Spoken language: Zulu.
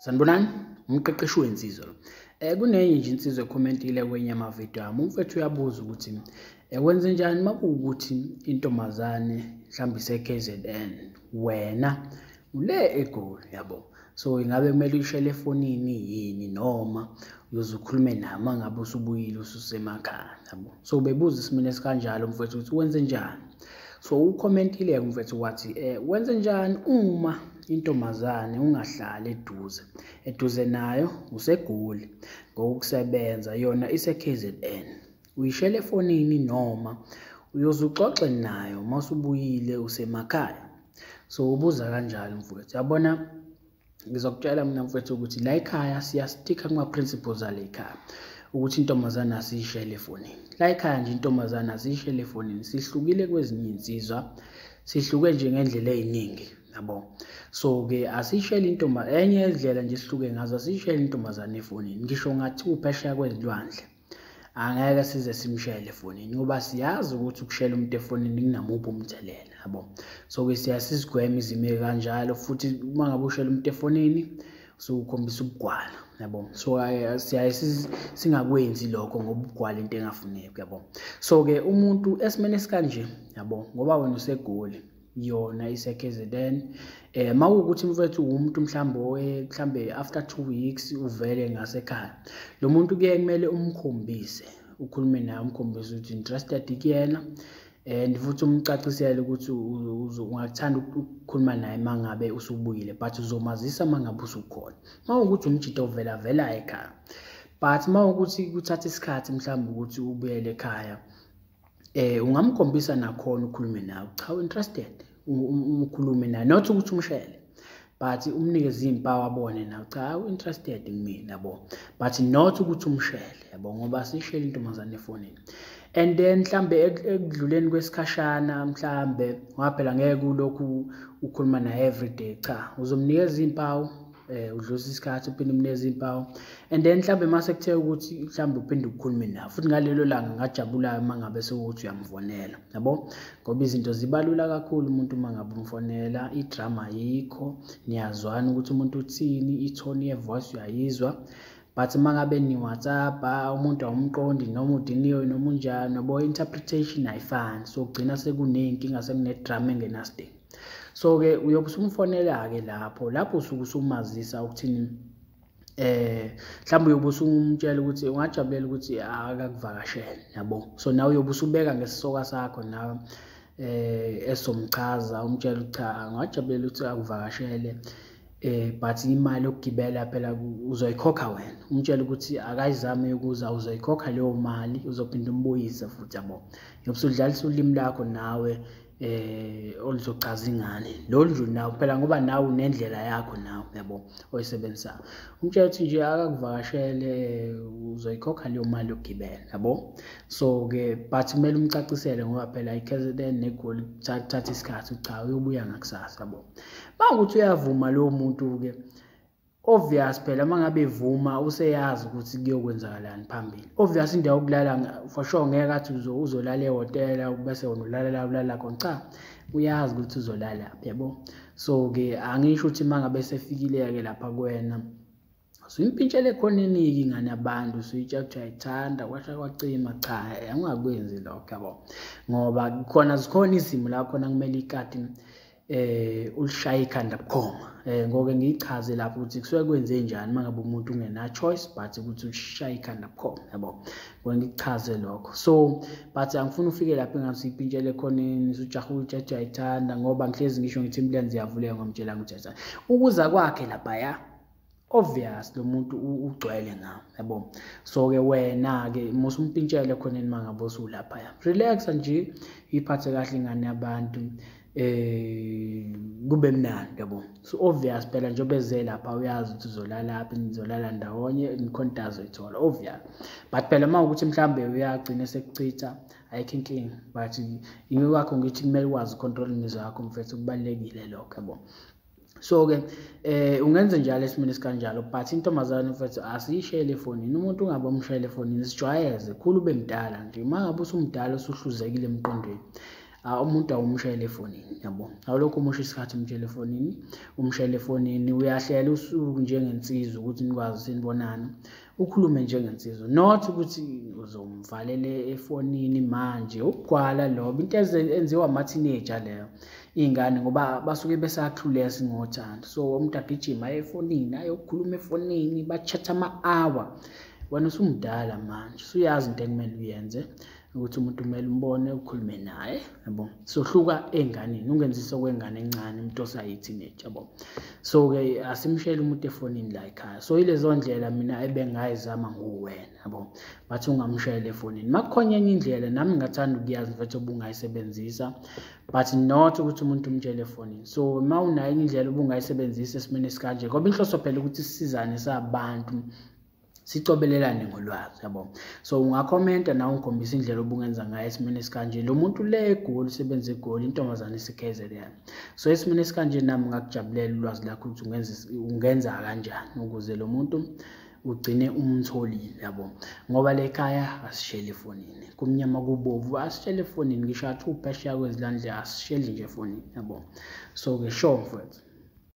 Sanibonani, umqeqeshi wensizwa lo. Kunenye nje insizwa ekhomentile kwenye amavidiyo ami. Umfethu uyabuza ukuthi wenze njani makuwukuthi intombazane mhlawumbe ise-KZN, wena ule eGoli, yabo. So ingabe kumele uyishele efonini yini noma uyoze ukhulume naye uma ngabe usubuyile ususemakhaya, yabo. So bebuza isimilo esikanjalo umfethu ukuthi wenze njani. So ukhomentile-ke umfethu wathi wenze njani uma intombazane ungahlali eduze nayo, useGoli ngokusebenza, yona ise-KZN. Uyishele efonini noma uyoze uxoxe nayo uma usubuyile usemakhaya? So ubuza kanjalo mfowethu. Yabona, ngizokutshela mina mfowethu ukuthi la ekhaya siyastikha kuma-principles ale ekhaya ukuthi intombazane asiyishele efonini. La ekhaya nje intombazane asiyishele efonini. Sihlukile kwezinye iy'nsizwa, sihluke nje ngendlela ey'ningi, yabo. So-ke asiyishele enye yezindlela nje esihluke ngazo, asiyishele intombazane efonini. Ngisho kungathiwa uphesheya kwezilwandle, angeke size simshele efonini ngoba siyazi ukuthi ukushela umuntu efonini kunamuphi umthelela, yabo. So-ke siya sizigweme izimo ey'kanjalo, futhi uma ngabe ushela umuntu efonini usukhombisa ubugwala, yabo. So siyaye singakwenzi lokho ngoba ubugwala into engafuneki, yabo. So-ke umuntu esimeni esikanje, yabo, ngoba wena useGoli, yona ise-KZN, uma kuwukuthi mfethu umuntu mhlawumbe mhlambe after 2 weeks uvele ngasekhaya, lo muntu kuye kumele umkhombise, ukhulume naye, umkhombise ukuthi interested kuyena, and futhi umcacisele ukuthi ungathanda ukukhuluma naye uma ngabe usubuyile, but uzomazisa uma ngabe usukhona. Uma kuwukuthi umjita ovela vela ekhaya, but uma kuwukuthi kuthatha isikhathi mhlawumbe ukuthi ubuyele ekhaya, ungamkhombisa nakhona, ukhulume naye, cha interested, ukhulume naye, not ukuthi umshele, but umnikeze iy'mpawu abone nawe, cha u-interested kumina, yabo, but not ukuthi umshele, yabo, ngoba sishele intombazane efonini. And then mhlambe ekudluleni kwesikhashana, mhlambe ngoba phela ngeke ulokhu ukhuluma naye everyday, cha uzomnikeza iy'mpawu, udlulisa isikhathi uphinde umnikeze iy'mpawu, and then mhlambe mase kuthe ukuthi mhlambe uphinde ukhulume naye futhi ngalelo langa, ngajabula uma ngabe sekuwukuthi uyamfonela, yabo, ngoba izinto zibalula kakhulu umuntu uma ngabe umfonela, idrama ayikho, niyazwana ukuthi umuntu uthini, ithoni ye-voice uyayizwa. But uma ngabe ni-WhatsApp, umuntu awumqondi noma udiniwe noma unjani, yabo, interpretation ayifani, so kugcina sekuney'nkinga, sekunedrama engenasidingo. So-ke uyobe usumfonela-ke lapho usuke usumazisa ukuthini, mhlawumbe uyobe usumtshela ukuthi ungajabulela ukuthi akakuvakashele, yabo. So nawe uyobe usubeka ngesisoka sakho nawe, esomchaza, umtshela ukuthi cha ungajabulela ukuthi akuvakashele, but imali yokugibela phela uzoyikhokha wena. Umtshele ukuthi akayizame ukuza, uzoyikhokha leyo mali, uzophinda umbuyise futhi, yabo. Uyobe usudlalisa ulimi lakho nawe, oluzochaza ingane lolu nje nawe phela, ngoba nawe unendlela yakho nawe, yabo, oyisebenzisayo. Umtshele ukuthi nje akakuvakashele, uzoyikhokha leyo mali yokugibela, yabo. So-ke but kumele umcacisele ngoba phela i-KZN neGoli kuthatha isikhathi, cha uyobuya ngakusasa, yabo. Uma kuwukuthi uyavuma lowo muntu-ke, obvious phela uma ngabe evuma useyazi ukuthi kuyokwenzakalani phambili. Obvious indawo yokulala for sure ngeke athi uzolala ehhotela bese wena ulala la ulala khona, cha uyazi ukuthi uzolala, yabo. So-ke angisho ukuthi uma ngabe sefikile-ke lapha kuwena, usuyimpintshele ekhoneni-ke ingane yabantu, usuyitshela ukuthi uyayithanda, kwasha kwacima, cha angingakwenzi lokho, yabo, ngoba khona zikhona izimo la khona kumele ikati ulishaye ikhanda bukhoma. Ngoke ngiyichaze lapho ukuthi kusuke kwenze njani uma ngabe umuntu ungena choice but ukuthi ushaye ikhanda bukhoma, yabo, ngoke ngikuchaze lokho. So but angifuni ufike lapho engathi uyimpintshele ekhoneni, usujaha ukuthi uyayithanda, ngoba ngihlezi ngisho ngithi imilenze iyavuleka ngomtshela ukuthi uyayithanda. Ukuza kwakhe laphaya, obvious lo muntu ugcwele ngawo, yabo. So-ke wena-ke musumpintshele ekhoneni uma ngabe usulaphaya, relaxa nje, iphathe kahle ingane yabantu, kube mnandi, yabo. So obvious phela njengoba eze lapha uyazi ukuthi uzolalaphi, nizolala ndawonye, nikhona into azoyithola, obvious. But phela uma kuwukuthi mhlawumbe uyagcina esekuchitha, ayikho inkinga, but ingakho ngithi kumele ukwazi ucontrol imizwa yakho mfethu, kubalulekile lokho, yabo. So-ke ungenze njalo esimeni esikanjalo, but intombazane mfethu asiyishele efonini, umuntu ungabe umshayele efonini, sijwayeze khulu ube mdala nje. Uma ngabe usumdala usuhluzekile emqondweni, Umuntu awumshayele efonini, yabo. Awulokhu umusha isikhathi umtshele efonini, umshayele efonini, uyahlela usuku njengensizwa ukuthi nikwazi ukuthi nibonane, ukhulume njengensizwa, not ukuthi uzomvalele efonini manje. Ukugwala lobo, into enziwa ama-teenager leyo, iy'ngane, ngoba basuke besa-clueless ngothando. So umuntu agijima aye efonini, ayokhuluma efonini, ba-chat ama-hour. Wena usumdala manje, usuyazi into ekumele uyenze, ukuthi umuntu kumele umbone, ukhulume naye, yabo. Sohluka ey'nganeni, ungenzisi okwengane encane, umuntu osayi-teenager, yabo. So-ke asimshayele umuntu efonini la ekhaya. So yilezo ndlela mina ebengayizama nguwena, yabo. Bathi ungamshayeli efonini. Uma kukhona enye indlela nami ngingathanda ukuyazi mfethu obungayisebenzisa, but not ukuthi umuntu umtshele efonini. So uma unayo enye indlela obungayisebenzisa esimeni esikanje, ngoba inhloso phela ukuthi sisizane sabantu, sicobelelane ngolwazi, yabo. So ungakhomenta nawe ungikhombisa indlela obungenza ngayo esimeni esikanje. Lo muntu le eGoli, usebenza eGoli, intombazane ise-KZN. So esimeni esikanje nami ngakujabulela ulwazi lakho ukuthi ungenza kanjani ukuze lo muntu ugcine umtholile, yabo. Ngoba le ekhaya asisheli efonini, kumnyama kubovu asisheli efonini, ngisho athi uphesheya kwezilwandle asisheli nje efonini, yabo. So-ke sure mfethu.